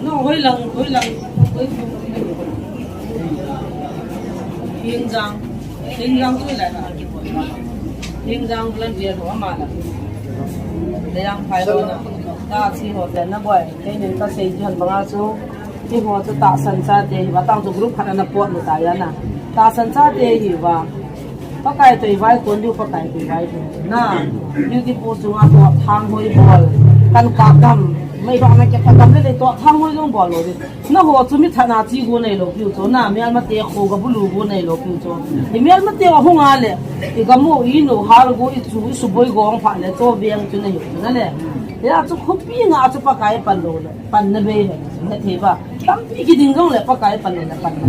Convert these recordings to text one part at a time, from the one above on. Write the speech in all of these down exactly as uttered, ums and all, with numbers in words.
No, hoilang, hoilang, hoi. Hingjang, hingjang tu lai na. Hingjang bulan dia ho ama la. Leyang phai ho na. Ta si ho te na boi. Kei nin ka sei ji han banga chu. Ti ho chu tahsan chate hi va tang chu group khat ana pot na ta ya na. Tahsan chate hi va. Pakai toh i vaikon diu, Pakai toh i vaikon. Na, beauty post chunga toh thanghoi bol. Kan ka gam, mei rong na ke ka gam le le toh thanghoi jong bol lou di. Na ho chu mi thana chi gu nei lou piu chu. Na, mial mate kho ga bulu gu nei lou piu chu. I mial mate wa hung a le. I gam u i nu hal gu i chu i suboi gong pha le chu beng chu nei chu na le. Ya chu khopi nga chu Pakai pan lou le. Pan na be he. Na thei ba. Tampi kiding jong le Pakai pan le pan le.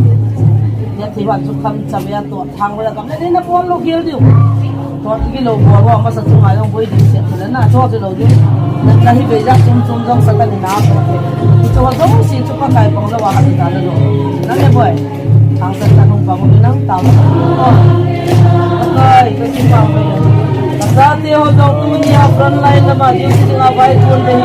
Ya thei ba chu kham cham ya toh thang ba kam le na bol lou gel diu. Toh ki lou bol ba masa chu ngai jong boi ding se le na cho chu lou diu. Na hi be ja chum chum jong sa ka ni na to. Chu ho jong si chu Pakai pang la wa ka ni ta le lo. Na le boi. Thang sa ta hung pang nang ta. Pakai ka ki pang. Ka sa te ho jong tu ni a front line la ma diu si nga vai kun de.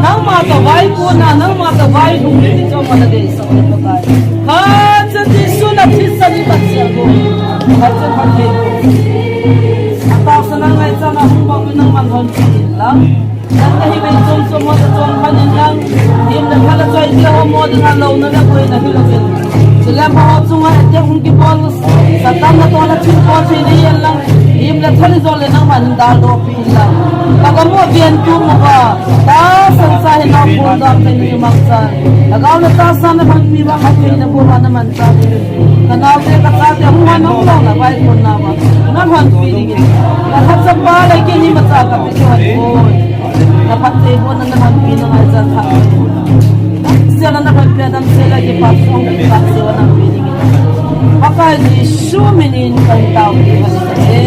Nangma toh vaikon na, nangma toh vai lhung ni ti chu mana dei sa Pakai. Khat cha Jesu na thi sa ni ta sia ko. Khat cha phat thei ko. Ata sa na ngai cha na hung ba nang man hon chi la. Nang na hi ben chom chom mo ta chom phan in lang. Him na phala choi ti ho mo ding a lo na na koi na hi lo ken. Sila pa ho chunga te hung ki bol. Satan na toh la chin ko thei ni yan lang. Him le thali jol le nangman hin dal do pi in lang. Ka gam u a gen tu mo ka. Tahsan cha hin na bol dam te ni mang cha. Lhagao le tahsan na phan pi ba khat pe na bol na man cha. Ka nao te ka cha te hung han hung long na vaikon na ba. Na phan pi ding in. Ka khat cha pa le ke ni ma cha ka pi chu han ko. Na phat te bol na na phan pi na ngai cha kha. Sia na na phat pe dam se la ke pa song ke pa se wa na pi ding in. Pakai Jesu min in kan tao ki han se.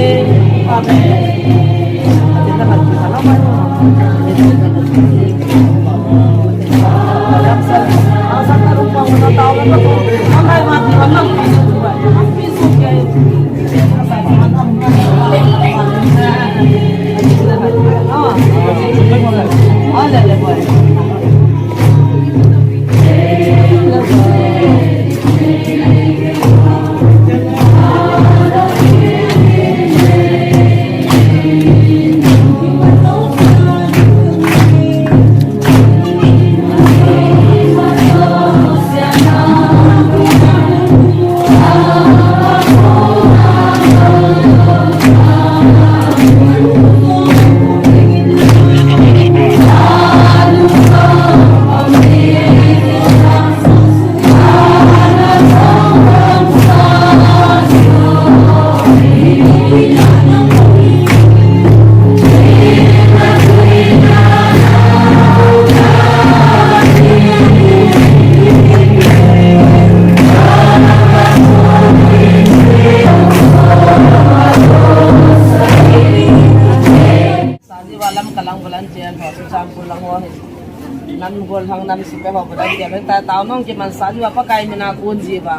Amen. Saji walam kalang volunteer ho, Churachandpur lang ho hi. Nam gol hang nam sipai ho volunteer ta tao nong kiman saji wa Pakai mina kun ji wa.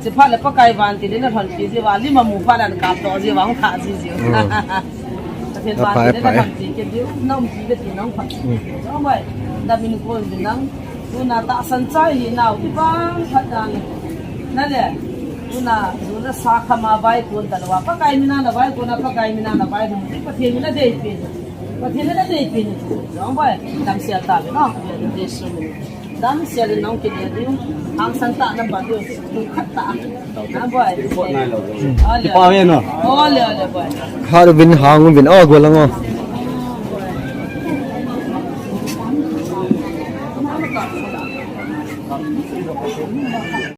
Chiphat le Pakai van ti le na hon ti ji wa, lima mu phat le kap to ji wa, hong tha ji ji. Hmm. Pathen van ti le na hon ti ke ji, nam ti le ti nong phat. Hmm. Jong bai, da min ko ji nang, tu na tahsan chai hi nau ti bang phat dan. Na le, tu na, tu na sa kha ma vai kun ta wa, Pakai mina na vai kun na, Pakai mina na vai kun. Pathen mina dei pi. Pathen mina dei pi. Jong bai, dam sia ta bi no. Jesu mina. Dam sia le nong ki le diu. Ang san ta na ba diu. Tu khat ta. Na bai. Report nai lo. Ole. Report ve no. Ole, ole bai. Kha do bin hang bin o go lang o.